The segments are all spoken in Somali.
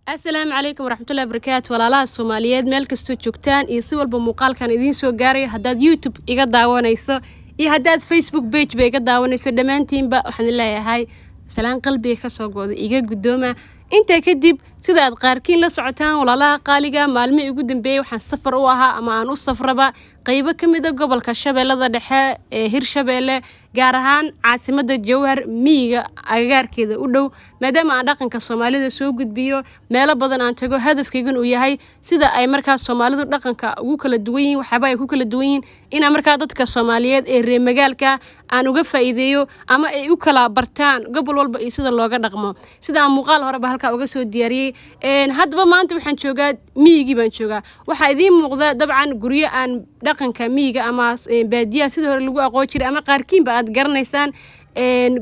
Asalaamu calaykum waraxmatullahi barakaatu. Walaalaha Soomaaliyeed meel kastoo joogtaan iyo si walba muuqaalkan idiin soo gaarayo, haddaad YouTube iga daawanayso iyo haddaad Facebook page ba iga daawanayso, dhammaantiinba waxaan leeyahay salaan qalbiga kasoo go'da, iga guddooma. Intaa kadib, sida aad qaarkiin la socotaan, walaalaha qaaliga, maalmihii ugu dambeeyey waxaan safar u ahaa ama aan u safraba qeybo ka mid a gobolka Shabeellada Dhexe ee Hirshabeelle, gaar ahaan caasimada Jowhar miyiga agagaarkeeda u dhow, maadaama aan dhaqanka Soomaalida soo gudbiyo, meelo badan aan tago, hadafkaygan uu yahay sida ay markaas Soomaalidu dhaqanka ugu kala duwan yihiin, waxyaaba ay ku kala duwan yihiin, inaan markaa dadka Soomaaliyeed ee reer magaalka aan uga faa'iideeyo ama ay u kala bartaan gobol walba iyo sida looga dhaqmo, sida aan muuqaal horeba halkaa uga soo diyaariyey. Haddaba maanta waxaan joogaa miyigii baan joogaa. Waxaa idiin muuqda dabcan guryo aan dhaqanka miyiga ama baadiyaha sidii hore lagu aqoon jiray ama qaarkiinba aad garanaysaan.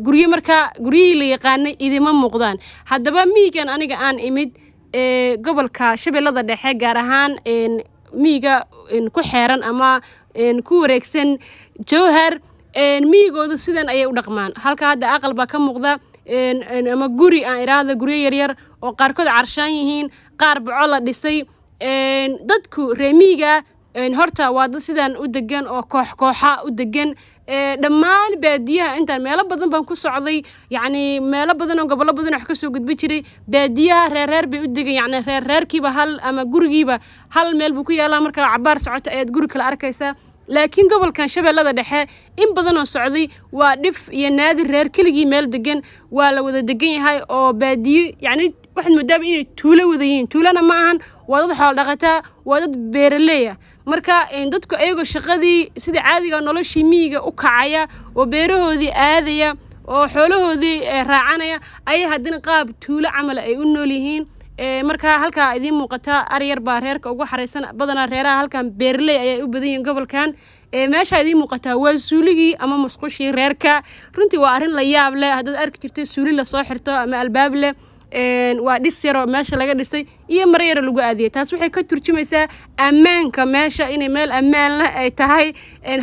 Guryo markaa guryihii la yaqaanay idima muuqdaan. Haddaba miyigan aniga aan imid, gobolka Shabeellada Dhexe, gaar ahaan miyiga ku xeeran ama ku wareegsan Jowhar, miyigoodu sidan ayay u dhaqmaan. Halka hadda aqal baa ka muuqda ama guri aan iraahda, guryo yaryar oo qaarkood carshaan yihiin, qaar boco la dhisay. Dadku reer miyiga horta waa dad sidaan u degan oo koox kooxa u degan. Dhammaan baadiyaha intaan meelo badan baan ku socday, yacni meelo badan oo gobollo badan wax kasoo gudbi jiray, baadiyaha reer reer bay u degan, yacni reer reerkiiba hal ama gurigiiba hal meel buu ku yaalaa. Markaa cabaar socoto ayaad guri kale arkaysaa. Laakiin gobolkan Shabeellada Dhexe in badan oo socday waa dhif iyo naadir reer keligii meel degan. Waa la wada degan yahay oo baadiyo, yacni waxaad moodaaba inay tuulo wada yihiin. Tuulona ma ahan, waa dad xoolo dhaqataa, waa dad beeraley ah. Marka dadku ayagoo shaqadii sida caadiga noloshii miyiga u kacaya oo beerahoodii aadaya oo xoolahoodii raacanaya ayay haddana qaab tuulo camal ay u nool yihiin. Marka halkaa idiin muuqata ari yar baa reerka ugu xareysan. Badanaa reeraha halkan beeraley ayay u badan yihiin gobolkan. Meesha idiin muuqataa waa suuligii ama musqushii reerka. Runtii waa arrin la yaab leh haddaad arki jirtay suuli lasoo xirto ama albaab leh. Waa dhis yaroo meesha laga dhisay iyo maro yaro lagu aadiyay. Taas waxay ka turjumaysaa ammaanka meesha, inay meel ammaan leh ay tahay.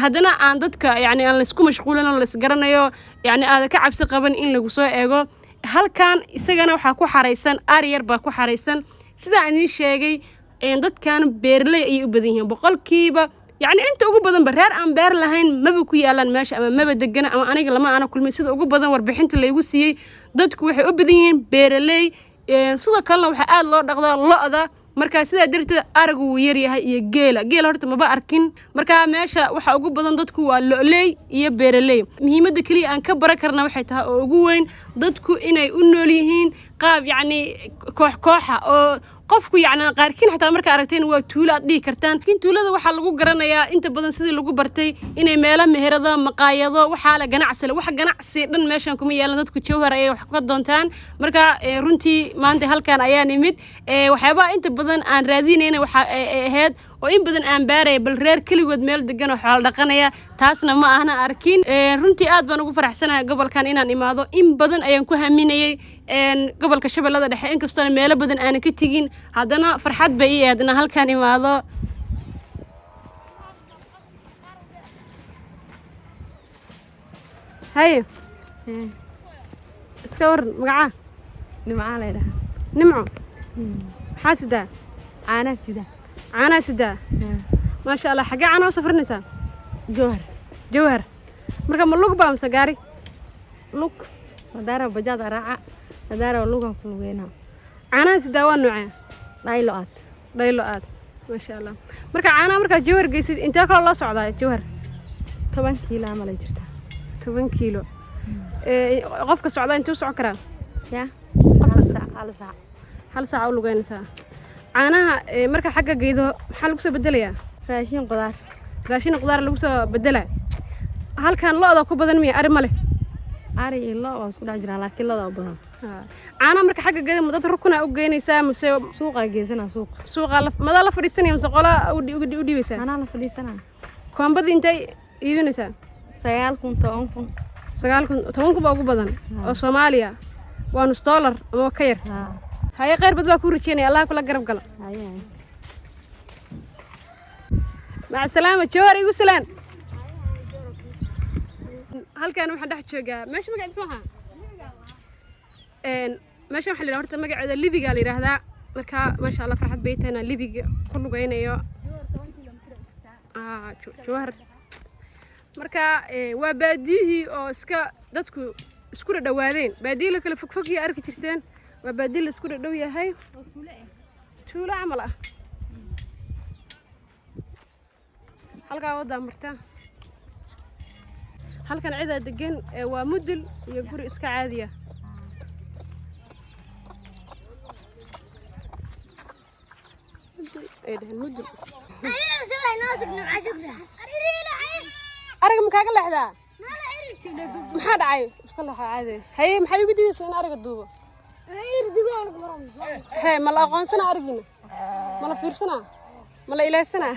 Haddana aan dadka yacni aan laysku mashquulin oo laisgaranayo, yacni aada ka cabsi qaban in lagu soo eego. Halkan isagana waxaa ku xareysan ari yar baa ku xareysan. Sidaa idiin sheegay, dadkan beeraley ayay u badan yihiin boqolkiiba, yacni inta ugu badanba. Reer aan beer lahayn maba ku yaalaan meesha ama maba degana ama aniga lama aana kulmin. Sida ugu badan warbixinta laygu siiyey, dadku waxay u badan yihiin beeraley. Sidoo kalena waxaa aada loo dhaqdaa lo'da. Marka sidaa darteed arigu wuu yaryahay iyo geela. Geela horta maba arkin. Marka meesha waxa ugu badan dadku waa lo'ley iyo beeraley. Muhiimadda keliya aan ka baran karna waxay tahay oo ugu weyn dadku inay u nool yihiin qaab yacni koox kooxa oo qofku yacni qaarkiin xataa markaa aragteen waa tuulo aad dhihi kartaan. Laakiin tuulada waxaa lagu garanayaa inta badan sidii lagu bartay inay meelo meherado, maqaayado, waxaa la ganacsi le. Wax ganacsi dhan meeshan kuma yaalan. Dadku Jowhar ayay wax ka doontaan. Marka runtii maanta halkan ayaan imid. Waxyaabaha inta badan aan raadinayna waxa ay ahayd oo in badan aan baaraya bal reer keligood meel degan oo xoolo dhaqanaya. Taasna ma ahna arkin. Runtii aad baan ugu faraxsanahay gobolkan inaan imaado. In badan ayaan ku haminayay gobolka Shabeellada Dhexe. Inkastoona meelo badan aanan ka tegin, haddana farxad bay ii ahayd inaan halkan imaado. Haye, iska waran, magacaa? Nimcaa la dhahaa. Nimco, maxaa sidaa? Caanaha sida. Caanaha sidaa, maasha Allah. Xaggee caanaha u safrinaysaa? Jowhar. Jawhar. Marka ma lug baa mise gaari? Lug hadaara, bajaad raaca hadaara, lugan ku lugeynaa. Caanaha sidaa waa noocee? Dhaylo aad. Dhaylo aad, maasha Allah. Marka caanaha markaad Jawhar geysid, intee kaloo loo socdaa Jawhar? 10 kiilo amalay jirtaa. 10 kiilo. Qofka socdaa intuu socon karaa? Ya, 1 saac, 1 saac. 1 saac u lugeynaysaa. Caanaha marka xagga geydo maxaa lagu soo bedelayaa? Raashin, qudaar. Raashin, qudaar lagu soo bedelaa. Halkan lo'da ku badan miya? Ari ma leh? Ari iyo lo waa isku dhex jiraan, laakiin loda u badan. Caanaha marka xagga geydo, ma dad rukuna u geynaysaa mise? Suuqa geysanaa, suuqa. Suuqa madaa la fadhiisanaya mise qolaa u dhiibaysaa? Anaa la fadhiisanaa. Koombadii intay iibinaysaa? 9,000, 10,000. 9,000, 10,000 baa ugu badan oo Soomaaliya, waa nus dollar ama ka yar. Haa. Haye, khayr bad baa kuu rajeynaya. Allah kula garab galo. Haye, haye. Maca salaama, Jawhar igu salaan. Halkan waxaan dhex joogaa meesha magaceed muxuu ahaa? Meesha waxaa la yidhaha horta magaceeda Libiga la yidhaahdaa. Marka maasha Allah, farxad bay tahay inaan Libiga ku lugaynayo. Jowhar marka waa baadiyihii oo iska dadku isku dhadhawaadeen. Baadiye la kala fogfogya arki jirteen, waa baadiye la isku dhadhow yahay, tuulo camal ah. Halkaa waddaa marta, halkan cidaa degan waa mudul iyo guri iska caadiya. Mudul ay dhaheen, mudul. Ariga ma kaaga leexdaa? Maxaa dhacay? Iska leexa caadi. Haye, maxay igu diidaysaa in ariga duubo? Hee, ma la aqoonsanaa arigiina? Ma la fiirsanaa? Ma la ilaysanaa?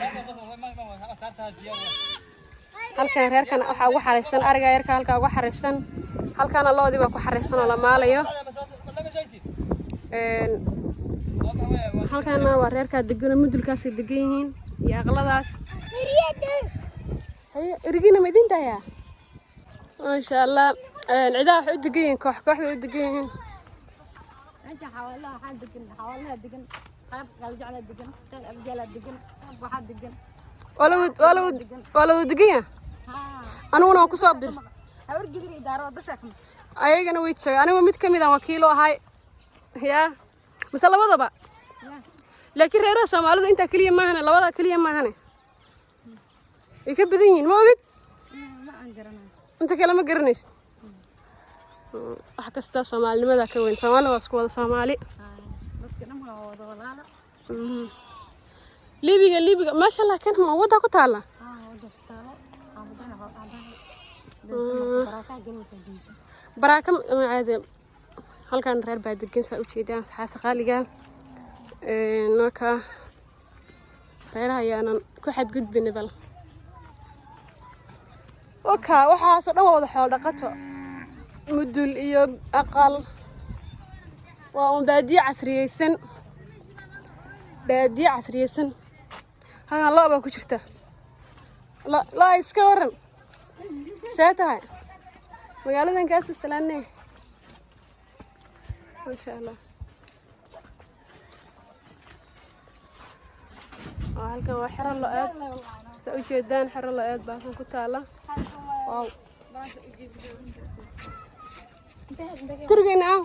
Halkan reerkan waxaa ugu xaraysan ariga yarka, halkaa ugu xaraysan. Halkaana loodii baa ku xaraysan oo la maalayo. Halkaana waa reerkaa degan oo mudulkaasay degan yihiin iyo aqladaas. Haye, erigina ma idin tahayaa? Maasha Allah. Cidaha waxay u degan yihiin koox koox bay u degan yihiin. Meesha xawaalaha waxaa degan, xawaalaha degan, qayb qaljacla degan, qayb abgaala degan, qayb waxaa degan. Waa la wada degan yahay. Haa. Aniguna waan kusoo bir. Habar Gidir idaaro bas ka. Ayagana way jooga. Anigu mid ka mid aan wakiilo ahay yaa, mise labadaba. Laakiin reeraha Soomaalida intaa keliya maahane, labadaa keliya maahane, way ka badan yihiin, ma ogid? Ma aan garanayo. Inta kale ma garanaysid. Wax kasta soomaalinimada ka weyn. Soomaalida waa isku wada Soomaali. Haa. Dadka dhan waa wada walaala. Libiga, Libiga, maasha Allah, kan ma wadda ku taala? Haa, wada taalo. Xaafadaha xaafadaha. Baraka galaysa diinta. Baraaka macaade. Halkan reer baa degan, saa ujeedaan, asxaabta qaaliga. Marka reeraha ayaanan ku xadgudbina bal. Waka waxaasoo dhan waa wada xoolo dhaqato, mudul iyo aqal. Waa un baadiye casriyeysan, baadiye casriyeysan. Halkan lo' baa ku jirta. Lo lo, iska waran, see tahay? Magaaladan kaasoo salaanee, maasha Allah. Oo halkan waa xero lo-eed, saa ujeedaan. Xero lo-eed baa halkan ku taala. Wow, gurigeena aw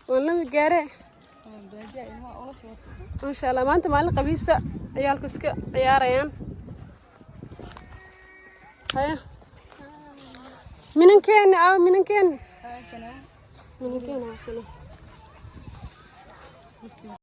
waan lama gaare. Maasha Allah, maanta maalin qabiisa, ciyaalku iska ciyaarayaan. Haya, minankeena aw, minankeena, minankeena waa kana.